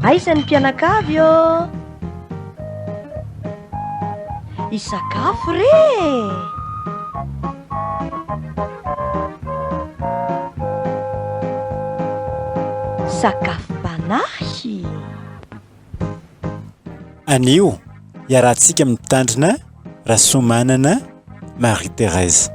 Aiza ny mpianakavy ô? Hisakafo re e! Sakafom-panahy. Anio, iarahantsika mitandrina Rasoamanana Marie Thérèse.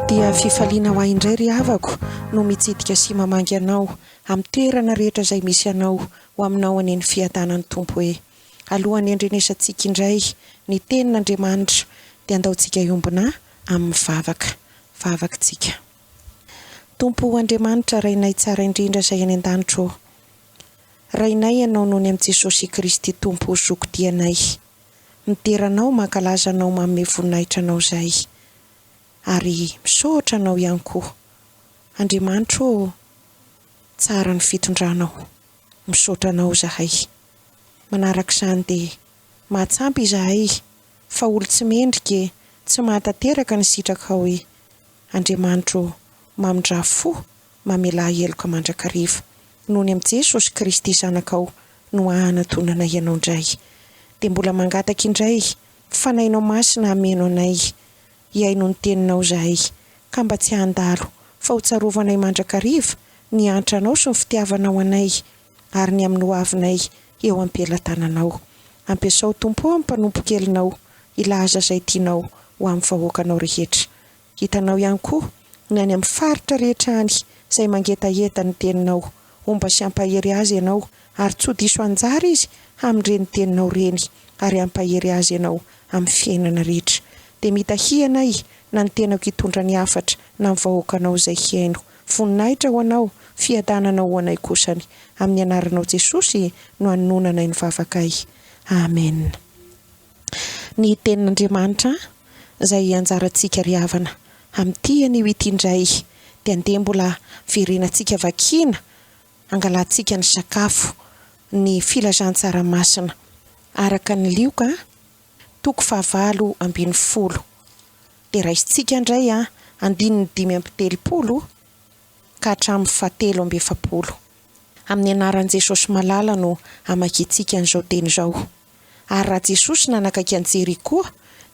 Dia fifaliana ho ahy indray ry havako no mitsidika sy mamangy anao amin'ny toerana rehetra izay misy anao ho aminao anie ny fiadanan'ny Tompo e! Alohan'ny handrenesantsika indray ny tenin'Andriamanitra dia andaontsika hiombona amin'ny vavaka. Vavakitsika. Tompo Andriamanitra Rainay tsara indrindra izay any an-danitra ô. Rainay Ianao noho ny amin'i Jesosy Kristy Tompo Zoky tia anay. Midera Anao, mankalaza Anao, manome voninahitra Anao izahay. Ary misaotra Anao ihany koa. Andriamanitra ô, tsara ny fitondranao. Misaotra Anao izahay. Manaraka izany dia mahatsampy izahay fa olo-tsy mendrika e, tsy mahatanteraka ny sitrakao e. Andriamanitro ô, mamindrà fo, mamelà heloka mandrakariva. Noho ny amin'i Jesosy Kristy Zanakao no ahanatonanay Anao indray. Dia mbola mangataka indray, Fanahinao Masina hameno anay, hihaino ny Teninao izahay, ka mba tsy handalo, fa ho tsarovanay mandrakariva ny antranao sy ny fitiavanao anay, ary ny amin'ny hoavinay eo am-pelatananao. Ampiasao Tompo ô ny mpanompo kelinao hilaza izay tianao ho amin'ny vahoakanao rehetra. Hitanao ihany koa ny any amin'ny faritra rehetra any izay mangetaheta ny teninao. Homba sy hampahery azy ianao ary tsy ho diso anjara izy amin'ireny teninao ireny ary hampahery azy ianao amin'ny fiainana rehetra. Dia mitahia anay na ny tenako hitondra ny hafatra na ny vahoakanao izay hihaino. Voninahitra ho Anao, fiadanana ho anay kosany. Amin'ny anaranao Jesosy no anononanay ny vavakay. Amen. Ny tenin'Andriamanitra izay anjarantsika ry havana amin'ity anio ity indray dia andeha mbola verenantsika vakiana angalantsika ny sakafo ny filazantsara masina araka ny Lioka toko fahavalo 18. Dia raisintsika indray andininy 35 ka hatramin'ny fahatelo amby 40. Amin'ny anaran'i Jesosy malala no amakiantsika an'izao teny izao. Ary raha Jesosy nanakaiky an'i Jerikoa,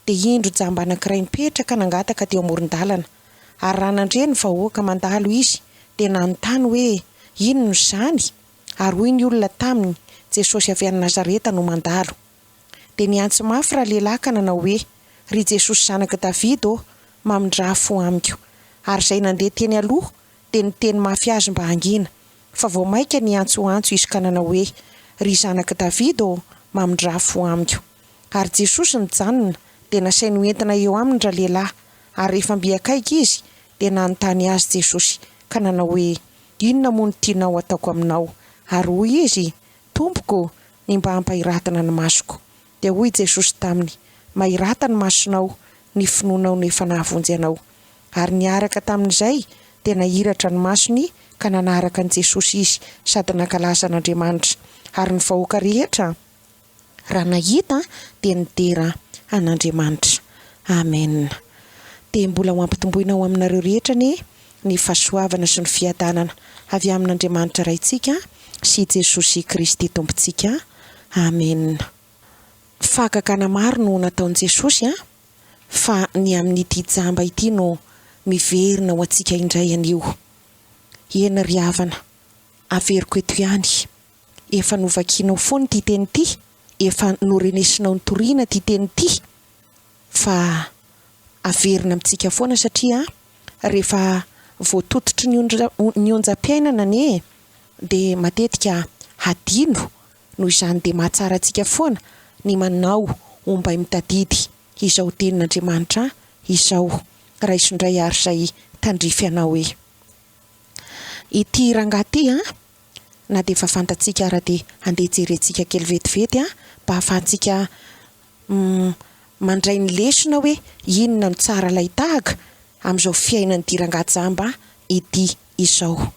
dia indro jamba anankiray nipetraka nangataka teo amoron-dalana. Ary raha nandre ny vahoaka mandalo izy, dia nanontany hoe, Inona izany? Ary hoy ny olona taminy, Jesosy avy any Nazareta no mandalo. Dia niantso mafy ralehilahy ka nanao hoe, Ry Jesosy Zanak'i Davida ô, mamindrà fo amiko. Ary izay nandeha teny aloha dia niteny mafy azy mba hangina, fa vao mainka niantsoantso izy ka nanao hoe, Ry Zanak'i Davida ô, mamindrà fo amiko. Ary Jesosy nijanona, dia nasainy hoentina eo aminy ralehilahy, ary rehefa mby akaiky izy, dia nanontany azy Jesosy, ka nanao hoe, Inona moa no tianao hataoko aminao? Ary hoy izy, Tompoko, ny mba hampahiratina ny masoko. Dia hoy Jesosy taminy, Mahirata ny masonao, ny finoanao no efa nahavonjy anao. Ary niaraka tamin'izay, dia nahiratra ny masony ka nanaraka an'i Jesosy izy sady nankalaza an'Andriamanitra. Ary ny vahoaka rehetra, raha nahita, dia nidera an'Andriamanitra. Amen. Dia mbola ho ampitomboina ho aminareo rehetra anie ny fahasoavana sy ny fiadanana avy amin'Andriamanitra Raintsika sy Jesosy Kristy Tompontsika. Amena. Fahagagana maro no nataon'i Jesosy an, fa ny amin'ity jamba ity no miverina ho antsika indray anio. Eny ry havana, averiko eto ihany, efa novakianao foana ity teny ity, efa norenesinao nitoriana ity teny ity, fa averina amintsika foana satria rehefa voatototry ny ny onjam-piainana anie dia matetika hadino, noho izany dia mahatsara antsika foana ny manao ombay mitadidy izao tenin'Andriamanitra izao. Raiso indray ary izay tandrify anao e. Ity rangahy ity an, na dia efa fantatsika ara dia andeha jerentsika kely vetivety an, mba ahafahantsika mandray ny lesona hoe inona no tsara alain-tahaka amin'izao fiainan'ity rangahy jamba ity izao.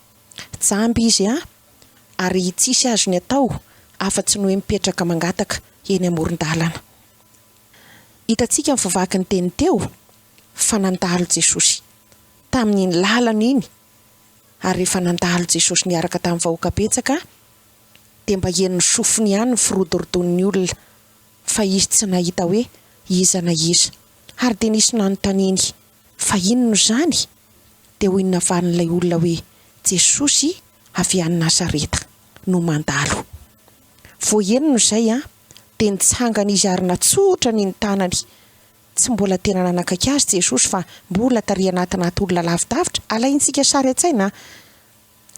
Jamba izy an, ary tsisy azony atao afa-tsy ny hoe mipetraka mangataka eny amoron-dalana. Hitantsika ny fivaky ny teny teo fa nandalo Jesosy tamin'iny lalana iny ary rehefa nandalo Jesosy niaraka tamin'ny vahoaka betsaka dia mba henon'ny sofiny ihany ny firodorodon'ny olona fa izy tsy nahita hoe iza na iza. Ary dia nisy nanontaniany fa inona izany? Dia hoy ny navalin'ilay olona hoe Jesosy avy any Nazareta no mandalo. Vao henony izay dia nitsangana izy ary natsotrany ny tanany. Tsy mbola tena nanakaiky azy Jesosy fa mbola tary anatin'aty olona lavidavitra. Alaintsika sary an-tsaina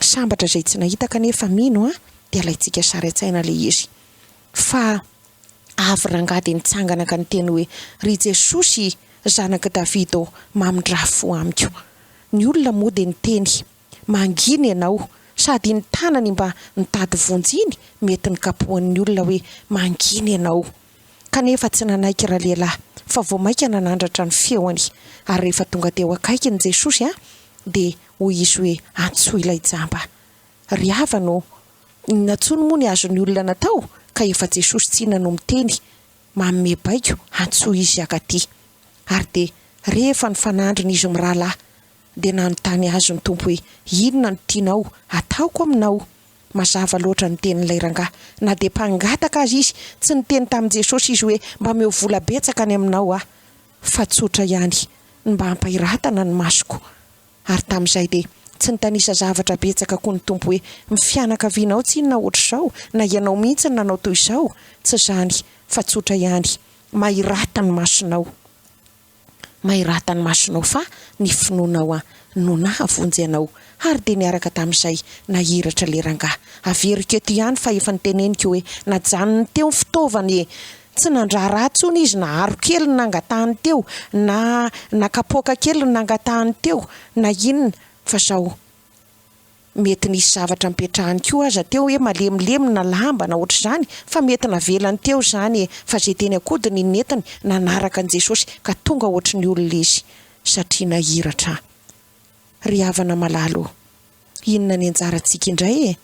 Sambatra izay tsy nahita kanefa mino dia alaintsika sary an-tsaina ilay izy. Fa avy rangahy dia nitsangana ka niteny hoe, Ry Jesosy, Zanak'i Davida ô, mamindrà fo amiko. Ny olona moa dia niteny, Mangina ianao. Sady iny tanany mba nitady vonjy iny, mety nokapohan'ny olona hoe, Mangina ianao. Kanefa tsy nanaiky ralehilahy, fa vao mainka nanandratra ny feony. Ary rehefa tonga teo akaikiny Jesosy, dia hoy izy hoe, Antsoy ilay jamba. Ry havana ô, inona intsony moa ny azon'ny olona natao, ka efa Jesosy tsinona no miteny, manome baiko, antsoy izy hakaty. Ary dia rehefa nifanandrina izy mirahalahy, dia nanontany azy ny Tompo hoe, Inona no tianao hataoko aminao? Mazava loatra ny tenin'ilay rangahy. Na dia mpangataka aza izy, tsy niteny tamin'i Jesosy izy hoe, Mba omeo vola betsaka any aminao aho. Fa tsotra ihany, ny mba hampahiratana ny masoko. Ary tamin'izay dia tsy nitanisa zavatra betsaka koa ny Tompo hoe, Ny fianakavianao tsinona ohatr'izao, na ianao mihitsy no nanao toy izao. Tsy izany, fa tsotra ihany, Mahirata ny masonao. Mahirata ny masonao fa ny finoanao an no nahavonjy anao. Ary dia niaraka tamin'izay nahiratra le rangahy. Averiko eto ihany fa efa noteneniko hoe najanony teo ny fitaovany e! Tsy nandraharaha intsony izy na aro kely no nangatahany teo na na kapoaka kely no nangatahany teo na inona fa zao. Mety nisy zavatra nipetrahany koa aza teo hoe malemilemy na lamba na ohatr'izany fa mety navelany teo izany e, fa izay teny an-kodiny ny nentiny nanaraka an'i Jesosy ka tonga ohatry ny olona izy satria nahiratra. Ry havana malala ô, inona ny anjarantsika indray e?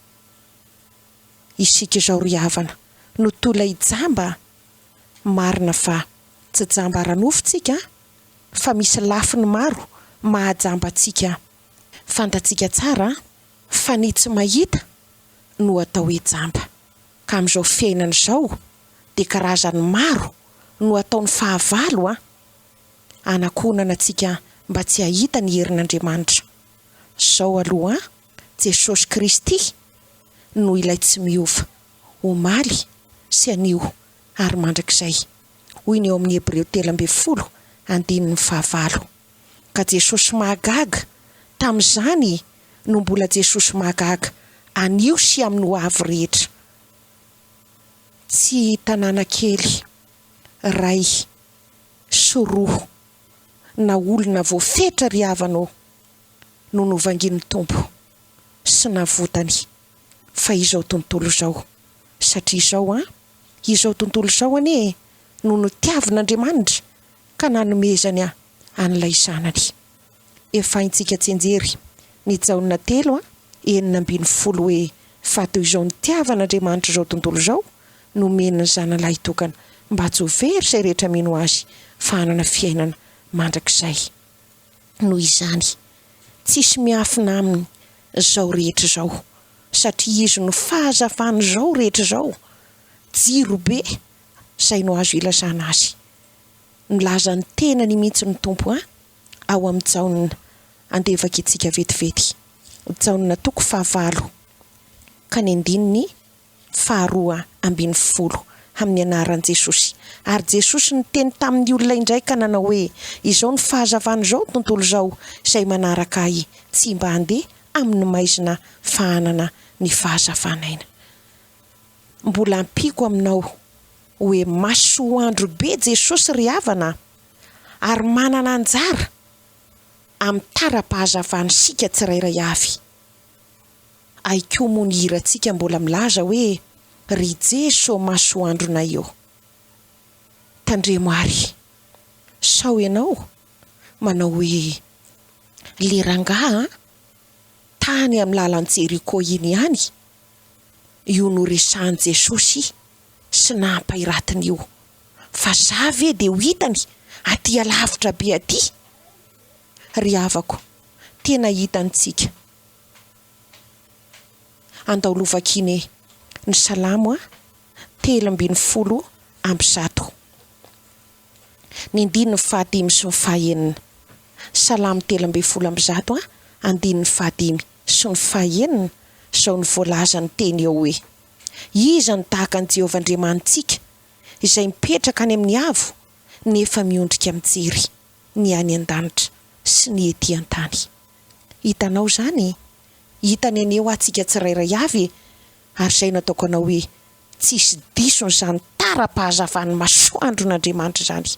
Isika izao ry havana no toy ilay jamba, marina fa tsy jamba ara-nofo tsika fa misy lafiny maro mahajamba antsika. Fantatsika tsara fa ny tsy mahita no atao hoe jamba. Ka amin'izao fiainana izao dia karazany maro no ataon'ny fahavalo an! Hanakonana antsika mba tsy hahita ny herin'Andriamanitra. Izao aloha an! Jesosy Kristy no ilay tsy miova, omaly sy anio ary mandrakizay. Hoy ny ao amin'ny Hebreo 13 andininy fahavalo. Ka Jesosy mahagaga tamin'izany no mbola Jesosy mahagaga anio sy amin'ny ho avy rehetra. Tsy tanàna kely, ray sy roa na olona voafetra ry havana ô no novangian'ny Tompo sy navotany fa izao tontolo izao satria izao an, izao tontolo izao anie e no notiavin'Andriamanitra ka nanomezany an'ilay Zanany. Efa haintsika tsianjery ny Jaona telo a 16 hoe fa toy izao nitiavan'Andriamanitra izao tontolo izao, nomeny ny Zanany lahitokana mba tsy ho very izay rehetra mino Azy fa hanana fiainana mandrakizay. Noho izany, tsisy miafina Aminy izao rehetra izao, satria Izy no fahazavan'izao rehetra izao, jiro be izay no azo ilazana Azy. Nilaza ny tenany mihitsy ny Tompo an, ao amin'i Jaona, andeha vakintsika vetivety. Jaona toko fahavalo ka ny andininy faharoa 12, amin'ny anaran'i Jesosy. Ary Jesosy niteny tamin'ny olona indray ka nanao hoe, Izao no fahazavan'izao tontolo izao, izay manaraka Ahy tsy mba handeha amin'ny maizina fa hanana ny fahazavan'aina. Mbola ampiako aminao hoe masoandro be Jesosy ry havana a! Ary manana anjara amin'ny tara-pahazavany isika tsirairay avy. Hay koa moa ny hirantsika mbola milaza hoe ry Jeso masoandronay ô! Tandremo ary sao ianao manao hoe le rangaha an! Tany amin'ny lalan'i Jeriko iny ihany io noresahan'i Jesosy sy nampahiratiny io. Fa za ve dia ho hitany aty alavitra be aty? Ry havako, tena hitantsika. Andao lovakiana e, ny Salamo 113. Ny andininy fahadimy sy ny fahenina. Salamo 113 andininy fahadimy sy ny fahenina, izao no voalazan'ny teny eo hoe, Iza no tahaka an'i Jehovah Andriamanitsika, izay mipetraka any amin'ny avo, nefa miondrika mijery ny any an-danitra sy ny ety an-tany? Hitanao izany e? Hitany anie hoa tsika tsirairay avy e! Ary izay no ataoko anao hoe tsisy diso izany tara-pahazavan'ny masoandron'Andriamanitra izany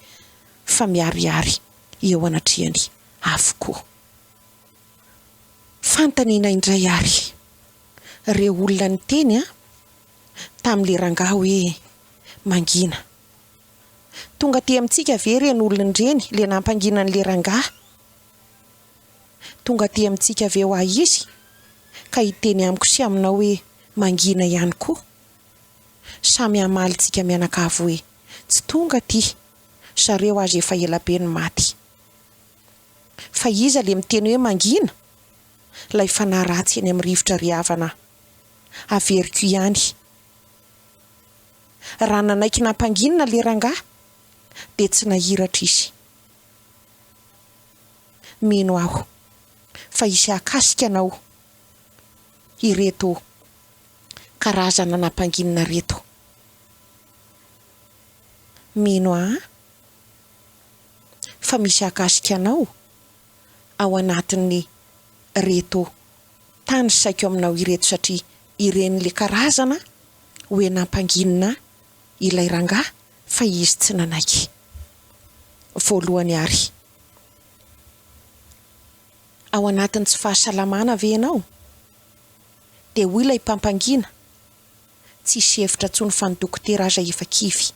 fa miharihary eo anatrehany avokoa. Fanontaniana indray ary, ireo olona niteny an, tamin'ilay rangahy hoe mangina. Tonga aty amintsika ve ireny olona ireny, ilay nampangina an'ilay rangahy? Tonga aty amintsika avy eo ahy izy ka hiteny amiko sy aminao hoe mangina ihany koa. Samy hamaly tsika mianakavy hoe tsy tonga aty, zareo aza efa elabe no maty. Fa iza le miteny hoe mangina? Ilay fanahy ratsy eny amin'ny rivotra ry havana a! Averiko ihany. Raha nanaiky nampanginina le rangahy dia tsy nahiratra izy. Mino aho fa hisy hahakasika anao ireto karazana nampanginina ireto. Mino aho fa misy hahakasika anao ao anatin'ny reto tanisaiko aminao ireto satria ireny le karazana hoe nampanginina ilay rangahy fa izy tsy nanaiky. Voalohany àry, ao anatin'ny tsy fahasalamana ve ianao? Dia hoy ilay mpampangina, Tsisy hevitra intsony fa ny dokotera aza efa kivy.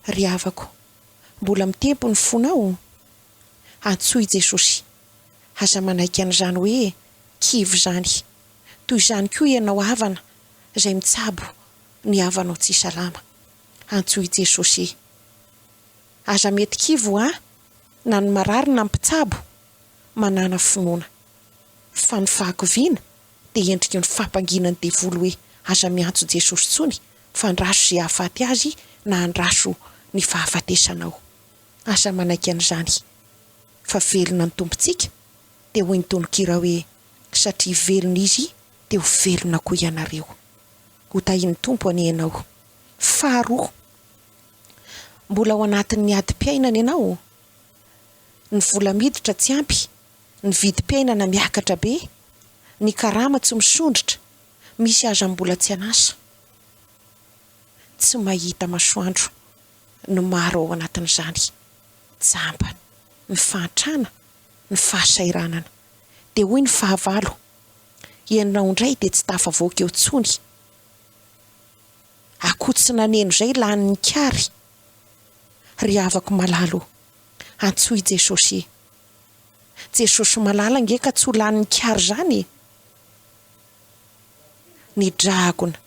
Ry havako, mbola mitempo ny fonao? Antsoy Jesosy. Aza manaiky an'izany hoe kivy izany. Toy izany koa ianao havana izay mitsabo ny havanao tsy salama. Antsoy Jesosy. Aza mety kivy hoa na ny marary na ny mpitsabo, manàna finoana. Fa ny fahakiviana dia endriky ny fampanginan'ny devoly hoe aza miantso Jesosy intsony fa andraso izay hahafaty azy na andraso ny fahafatesanao. Aza manaiky an'izany fa velona ny Tompontsika dia hoy ny tononkira hoe satria velona Izy dia ho velona koa ianareo. Ho tahin'ny Tompo anie ianao. Faharoa, mbola ao anatin'ny adim-piainana ianao? Ny vola miditra tsy ampy, ny vidim-piainana miakatra be, ny karama tsy misondrotra, misy aza mbola tsy an'asa. Tsy mahita masoandro ny maro ao anatin'izany. Jamba ny fahantrana, ny fahasahiranana. Dia hoy ny fahavalo, Ianao indray dia tsy tafavoaka eo intsony. Akoho tsy naneno izay lanin'ny kary. Ry havako malala o! Antsoy Jesosy e! Jesosy malala ange ka tsy ho lanin'ny kary izany e! Ny dragona,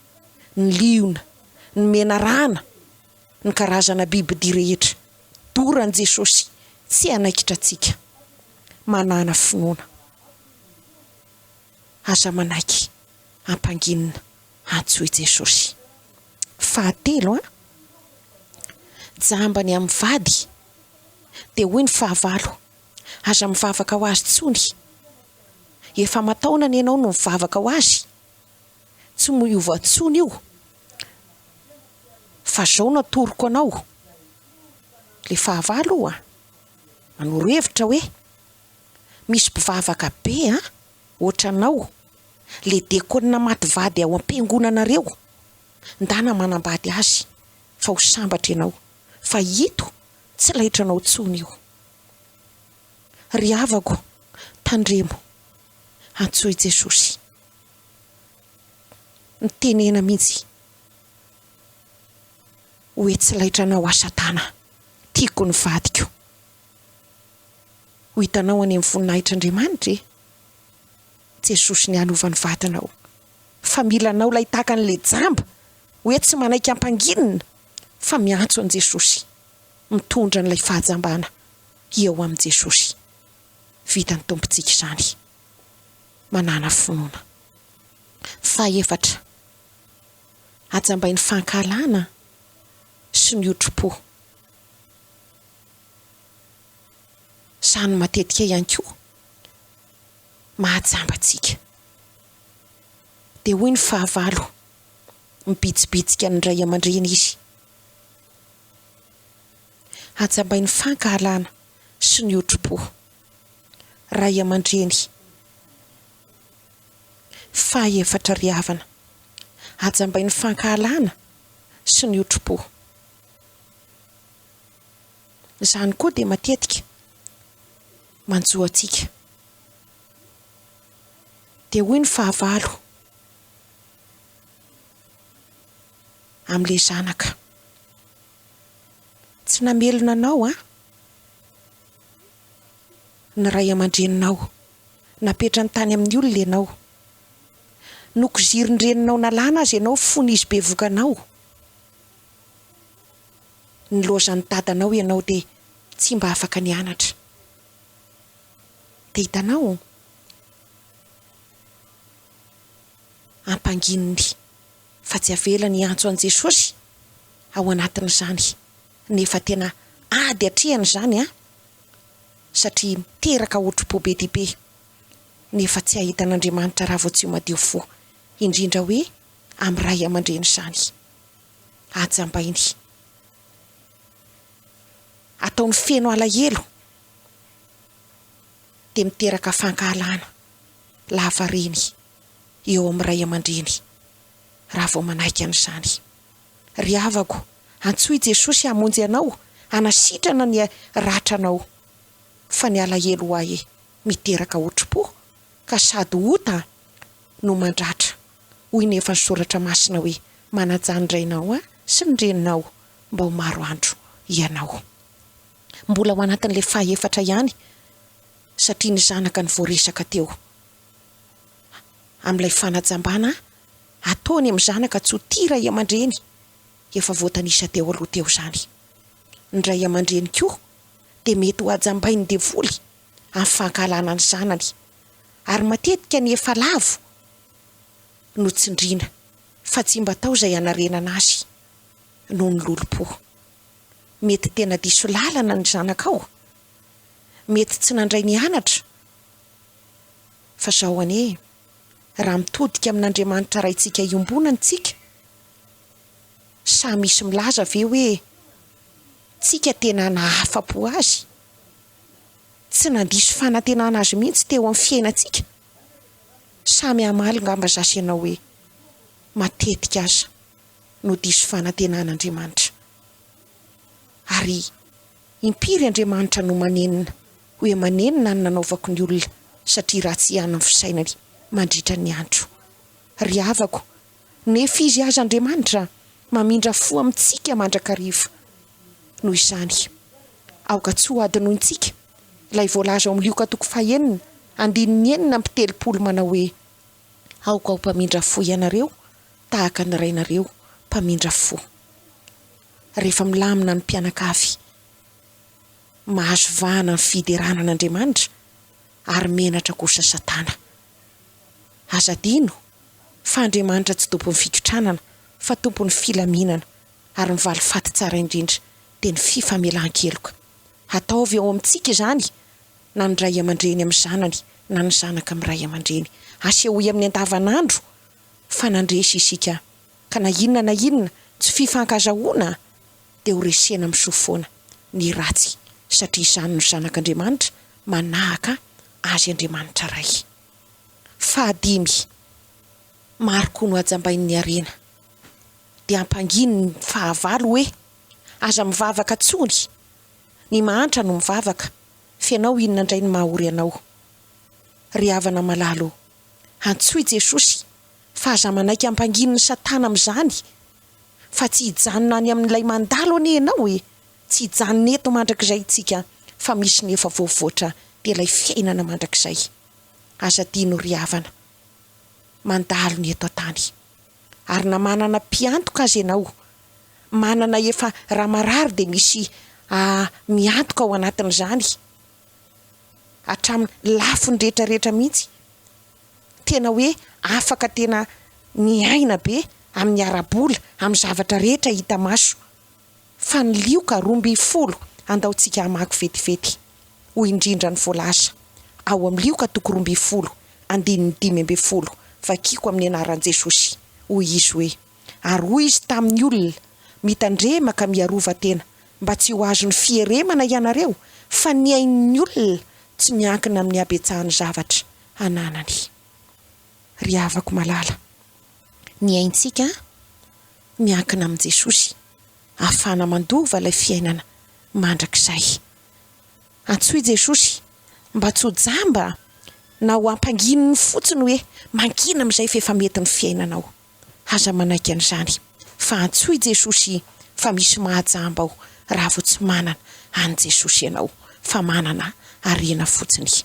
ny liona, ny menarana, ny karazana bibidia rehetra, doran'i Jesosy tsy hanaikitra antsika. Manàna finoana. Aza manaiky ampanginina antsoy Jesosy. Fahatelo an, jamba ny amin'ny vady, dia hoy ny fahavalo, aza mivavaka ho azy tsony, efa aman-taonany ianao no mivavaka ho azy, tsy miova tsony io, fa zao no atoroko anao, le fahavalo oa, manoro hevitra hoe, misy mpivavaka be an, ohatranao, le dekona maty vady ao am-piangonanareo, ndana manambady azy fa ho sambatra ianao, fa ito tsy laitranao tsony io. Ry havako, tandremo, antsoy Jesosy. Mitenena mihitsy hoe tsy laitranao aho satana, tiako ny vadiko. Ho hitanao any amin'ny voninahitr'Andriamanitra e! Jesosy nialovan'ny vadinao. Fa mila anao ilay tahaka an'ilay jamba. Hoe tsy manaiky ampanginina fa miantso an'i Jesosy, mitondra an'ilay fahajambana eo amin'i Jesosy. Vitan'ny Tompontsika izany. Manàna finoana. Fahefatra, hajambain'ny fankahalana sy ny otri-po. Izany matetika ihany koa mahajamba antsika. Dia hoy ny fahavalo, mibitsibitsika ny ray aman-dreny izy. Hajambain'ny fankahalana sy ny otri-po. Ray aman-dreny. Fahefatra ry havana. Hajambain'ny fankahalana sy ny otri-po. Izany koa dia matetika manjo antsika. Dia hoy ny fahavalo amin'ilay zanaka, Tsy namelona anao an! Ny ray aman-dreninao. Napetrany tany amin'ny olona ianao. Nokozirin-dreninao nalana aza ianao fony izy bevoka anao. Nilaozan'ny dadanao ianao dia tsy mba afaka nianatra. Dia hitanao? Ampangininy fa tsy avelany hiantso an'i Jesosy ao anatin'izany. Nefa tena ady atrehana izany an! Satria miteraka otri-po be dia be. Nefa tsy hahita an'Andriamanitra raha vao tsy madio fo. Indrindra hoe amin'ny ray aman-dreny izany. Hajambainy. Ataony feno alahelo. Dia miteraka fankahalana lavareny eo amin'ny ray aman-dreny raha vao manaiky an'izany. Ry havako, antsoy Jesosy hamonjy anao, hanasitrana ny ratranao. Fa ny alahelo ho ahy miteraka otri-po, ka sady ota no mandratra. Hoy nefa ny Soratra Masina hoe, Manajà ny rainao sy ny reninao, mba ho maro andro ianao. Mbola ao anatin'ilay fahaefatra ihany, satria ny zanaka no voaresaka teo. Amin'ilay fanajambana ataony amin'ny zanaka tsy ho tia ray aman-dreny, efa voatanisa teo aloha teo izany. Ny ray aman-dreny koa dia mety ho hajambain'ny devoly amin'ny fankahalana ny zanany, ary matetika ny efa lavo no tsindriana fa tsy mba atao izay hanarenana azy noho ny lolompo. Mety tena diso lalana ny zanakao, mety tsy nandray ny anatra, fa zao anie, raha mitodika amin'Andriamanitra Raintsika iombonana tsika, sa misy milaza ve hoe tsika tena nahafa-po Azy? Tsy nandiso fanantenana Azy mihitsy teo amin'ny fiainantsika? Samy hamaly ngamba za sy ianao hoe matetika aza no diso fanantenana Andriamanitra. Ary impiry Andriamanitra no manenina hoe manenina ny nanaovako ny olona satria ratsy ihany ny fisainany mandritra ny andro. Ry havako, nefa Izy aza Andriamanitra mamindra fo amintsika mandrakariva. Noho izany, aoka tsy ho hadinointsika ilay voalaza ao amin'ny Lioka toko fahenina, andininy 36 manao hoe, Aoka ho mpamindra fo ianareo tahaka ny Rainareo mpamindra fo. Rehefa milamina ny mpianakavy, mahazo vahana ny fiderana an'Andriamanitra ary menatra kosa Satana. Aza adino fa Andriamanitra tsy tompon'ny fikotranana fa tompon'ny filaminana ary ny valifaty tsara indrindra dia ny fifamelan-keloka. Ataovy ao amintsika izany na ny ray aman-dreny amin'ny zanany na ny zanaka amin'ny ray aman-dreny. Asehoy amin'ny andavanandro fa nandresy isika ka na inona na inona tsy fifankazahoana dia ho resena amin'ny soa foana ny ratsy satria izany no zanak'Andriamanitra manahaka Azy Andriamanitra Ray. Fahadimy, maro koa no hajambain'ny harena dia ampanginy ny fahavalo hoe aza mivavaka tsony, ny mahantra no mivavaka f'ianao inona indray no maha-ory anao? Ry havana malala ô, antsoy Jesosy fa aza manaiky ampanginin'i satana amin'izany fa tsy hijanona any amin'ilay mandalo anie ianao e! Tsy hijanona eto mandrakizay tsika fa misy ny efa voavoatra dia ilay fiainana mandrakizay. Aza adino ry havana, mandalo ny eto an-tany. Ary na manana mpiantoka aza ianao, manana efa raha marary dia misy miantoka ao anatin'izany hatramin'ny lafiny rehetra rehetra mihitsy. Tena hoe afaka tena miaina be amin'ny ara-bola, amin'ny zavatra rehetra hita maso. Fa ny Lioka 12, andao tsika hamaky vetivety. Hoy indrindra ny voalaza ao amin'ny Lioka toko 12, andininy 15, vakiko amin'ny anaran'i Jesosy. Hoy izy hoe, Ary hoy izy tamin'ny olona, Mitandrema ka miarova tena, mba tsy ho azon'ny fieremana ianareo, fa ny ain'ny olona tsy miankina amin'ny habetsahan'ny zavatra ananany. Ry havako malala, ny aintsika miankina amin'i Jesosy, ahafahana mandova ilay fiainana mandrakizay. Antsoy Jesosy mba tsy ho jamba na ho ampangininy fotsiny hoe mangina amin'izay f'efa mety ny fiainanao. Aza manaiky an'izany fa antsoy Jesosy fa misy mahajamba ao raha vao tsy manana an'i Jesosy ianao fa manana harena fotsiny.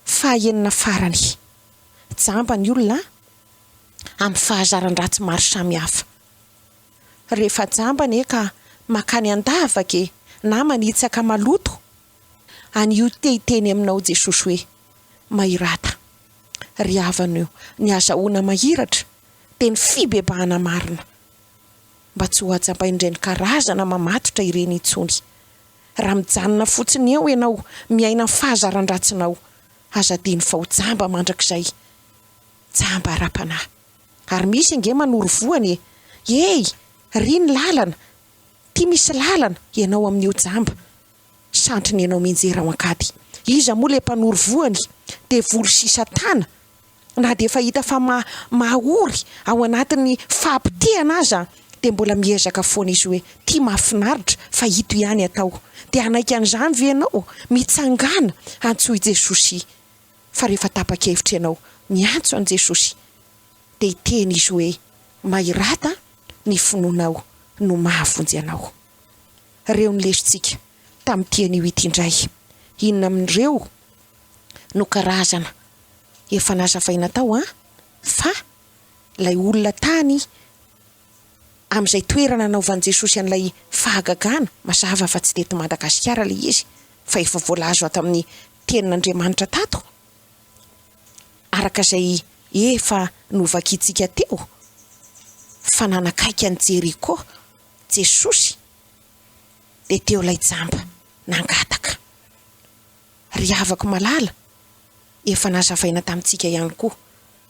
Fahaenina farany, jamba ny olona amin'ny fahazaran-dratsy maro samihafa. Rehefa jamba anie ka makany an-davaka e, na manitsaka maloto, anio te hiteny aminao Jesosy hoe, mahirata. Ry havana o, ny azahoana mahiratra dia ny fibebahana marina, mba tsy ho hajambain'ireny karazana mamatotra ireny intsony. Raha mijanona fotsiny eo ianao miaina ny fahazaran-dratsinao, aza adino fa ho jamba mandrakizay, jamba ara-panahy. Ary misy ange manoro voany e! Hey! Ry ny lalana! Ty misy lalana! Ianao amin'io jamba! Santriny ianao mianjera ao an-kady! Iza moa le mpanoro voany? Devoly sy satana! Na dia efa hita fa maha mahory ao anatin'ny fahapotehana aza dia mbola miezaka foana izy hoe ty mahafinaritra fa ito ihany atao. Dia hanaiky an'izany ve ianao? Mitsangàna! Antsoy Jesosy! Fa rehefa tapa-kevitra ianao miantso an'i Jesosy dia hiteny Izy hoe, Mahirata ny finoanao no mahavonjy anao. Reo ny lesontsika tamin'ity anio ity indray. Inona amin'ireo no karazana efa nazavaina tao an? Fa ilay olona tany amin'izay toerana nanaovan'i Jesosy an'ilay fahagagana, mazava fa tsy teto Madagasikara ilay izy fa efa voalaza ato amin'ny Tenin'Andriamanitra tato, araka izay efa novakintsika teo, fa nanakaiky an'i Jeriko Jesosy, dia teo ilay jamba nangataka. Ry havako malala, efa nazavaina tamintsika ihany koa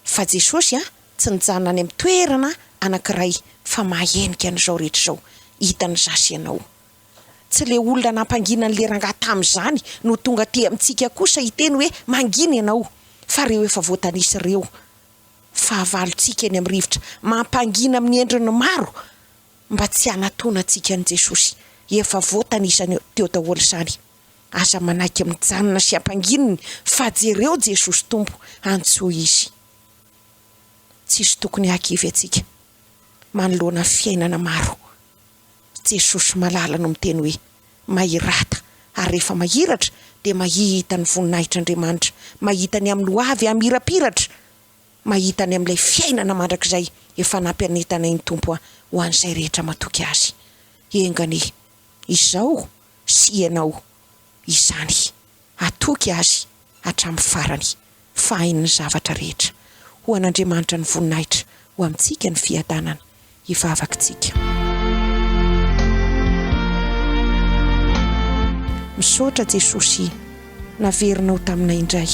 fa Jesosy tsy nijanona any amin'ny toerana anankiray fa mahahenika an'izao rehetra izao, hitan'i za sy ianao. Tsy le olona nampangina an'le rangahy tamin'izany no tonga aty amintsika kosa hiteny hoe mangina ianao fa reo efa voatanisa reo fahavalontsika eny amin'ny rivotra mampangina amin'ny endriny maro mba tsy hanatonantsika an'i Jesosy efa voatanisa teo daholo izany aza manaiky mijanona sy ampangininy fa jereo Jesosy Tompo antsoy Izy tsisy tokony hahakivy antsika manoloana fiainana maro Jesosy malala no miteny hoe mahirata ary rehefa mahiratra dia mahita ny voninahitr'Andriamanitra, mahita ny amin'ny ho avy hamirapiratra, mahita ny amin'ilay fiainana mandrakizay efa nampianetana ny Tompo ho an'izay rehetra matoky Azy. Enga anie izao sy ianao izany hatoky Azy hatramin'ny farany fa hainy ny zavatra rehetra. Ho an'Andriamanitra ny voninahitra, ho amintsika ny fiadanana. Hivavaka isika. Misaotra Jesosy naverinao taminay indray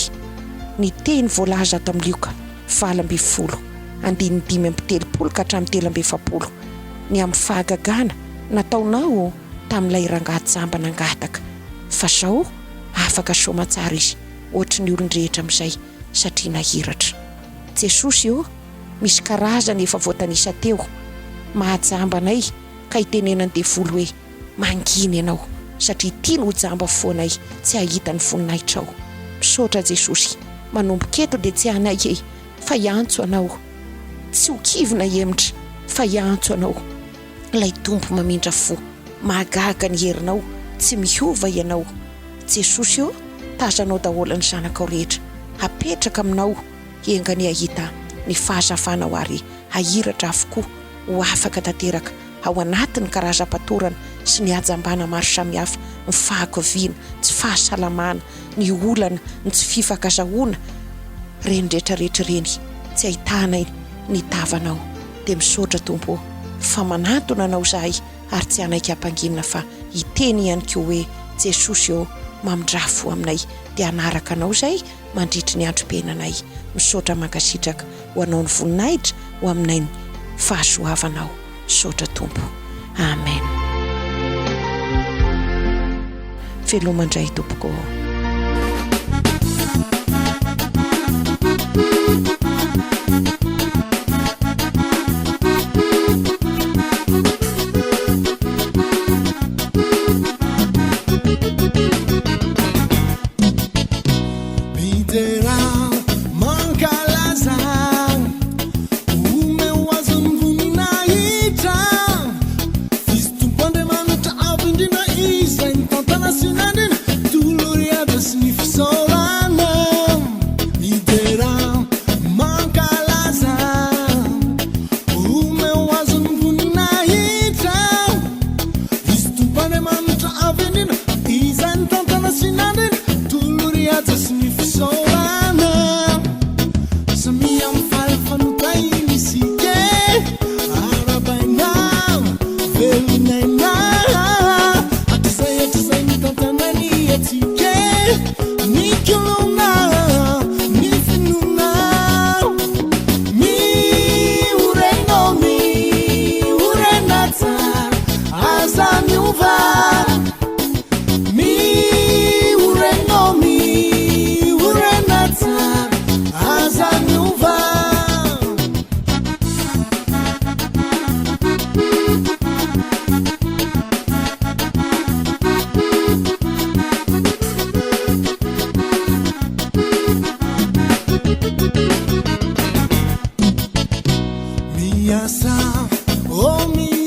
ny teny voalaza ato amin'ny Lioka 18 andininy 35 ka hatramin'ny 43 ny amin'ny fahagagana nataonao tamin'ilay rangahy jamba nangataka fa zao afaka soamatsara izy ohatry ny olon-drehetra amin'izay satria nahiratra. Jesosy ô, misy karazany efa voatanisa teo, mahajamba anay ka itenenan'ny devoly hoe mangina ianao satria tiany ho jamba foana ay tsy hahita ny voninahitrao. Misaotra Jesosy, manomboka eto dia tsy hanaiky e fa hiantso anao, tsy ho kivy na hihemotra fa hiantso anao. Ilay Tompo mamindra fo, mahagaga ny herinao, tsy miova ianao. Jesosy ô, tazanao daholo ny zanakao rehetra, apetraka aminao, enga anie hahita ny fahazavanao ary. Hahiratra avokoa ho afaka tanteraka ao anatin'ny karazam-patorana sy ny hajambana maro samihafa, ny fahakiviana, tsy fahasalamana, ny olana, ny tsy fifankazahoana, ireny rehetra rehetra ireny tsy ahitanay ny tavanao. Dia misaotra Tompo ô fa manantona Anao izahay ary tsy hanaiky hampanginina fa hiteny ihany koa hoe Jesosy ô mamindrà fo aminay dia hanaraka Anao izahay mandritry ny androm-piainanay. Misaotra mankasitraka ho Anao ny voninahitra ho aminay ny fahasoavanao. Misaotra Tompo. Amen. Veloma indray tompoko ô. Midera mankalaza, omeo azy ny voninahitra. Izy Tompo Andriamanitra Avo Indrindra, Izay nitantana sy nandrindra, tolory haja sy ny fisaorana. Midera mankalaza, omeo azy ny voninahitra. Izy Tompo Andriamanitra Avo Indrindra, Izay nitantana sy nandrindra, tolory haja sy ny fisaorana. Samia mifaly fa notahiny isika e, arahabaina, velon'aina. Hatrizay hatrizay nitantanany antsika e, ny koloina, ny finoana. Miorena ô, miorena tsara, aza miova. Miorena ô, miorena tsara, aza miova. Miasa, oh miasa.